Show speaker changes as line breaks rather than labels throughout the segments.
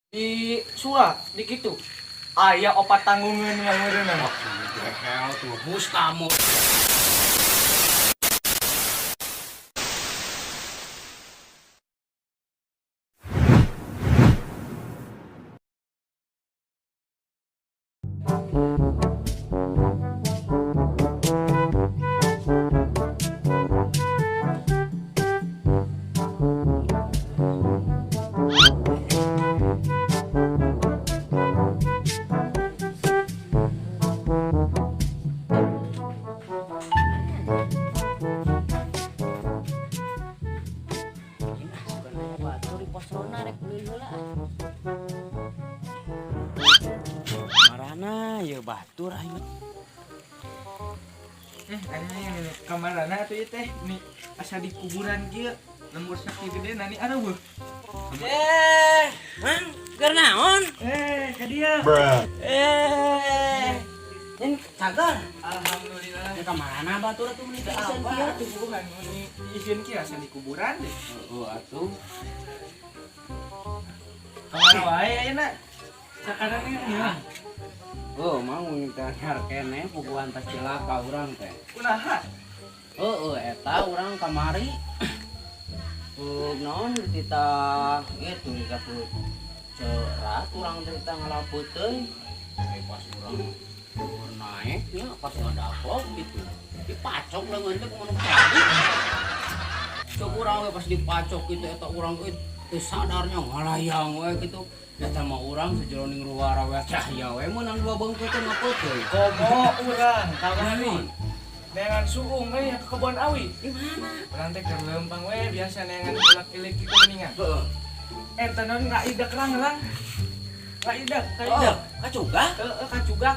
Di sua di kitu aya opat tanggungan yang meureunna.
Behel tuh bus kamu.
Batur di pos ronda rek ulin heula.
Marana ya batur aing.
Anjing kamarana atuh ieu teh ni asa di kuburan kieu lembur sakti gede nani areueuh.
Eh, Mang, keur naon?
Ka dieu.
Eh, ini cagar.
Alhamdulillah.
Ya kamarana batur atuh meuni
Teu
pisan
apa
kieu.
atuh bukan ni isin kieu asa di kuburan deh.
Oh atuh.
Kamana wae ayeuna? Sakarang ieu ya.
Oh, mau minta anyar keneh puguhan tas cilaka urang teh.
Kunaha?
Heeh, eta urang kamari. Naon dititah itu dititah ku cerat urang teh dititah ngalapeuteuy. Pas urang luhur naek nya pas ngadaplok gitu. Dipacok leungeun teh ku manuk tadi. Cek urang we pas dipacok gitu eta urang euy teu sadarnya ngalayang we gitu. Eta mah urang sajeroning ruara we cahya we meunang dua beungkeut teh ngapeuteui.
Komo urang kamari.
Naon?
Neangan suung we ke kebon awi.
Di mana?
Urang teh keur leumpang we biasa neangan ulak-ilik kitu geuningan.
Heeh.
Eta naon ngaidak rang-rang. Ngaidak, ngaidak.
Oh, kacugak?
Heeh, kacugak.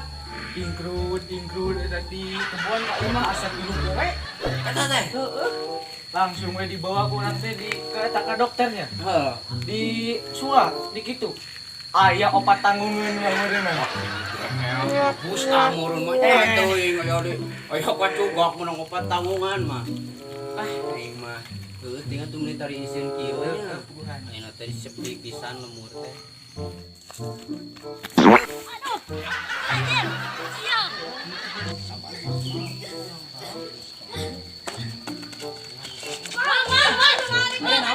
Ingkrud, ingkrud eta di kebon ka imah asa tilu poe.
Eta teh.
Heeh. Langsung we dibawa ku urang teh di ke eta ka dokternya.
Heeh.
Di sua di kitu. Aya opat tanggungan yang meureunna.
Bus kamurun mah nya teuing aya di aya kacugak meunang opat tanggungan mah. Ah, aing mah heueuh tinggal tuh meuni tari isin kieu nya.
Puguhan.
Ayeuna teh sepi pisan lemur teh.
Aduh, anjir, sial. Bang, bang, bang, bang, bang.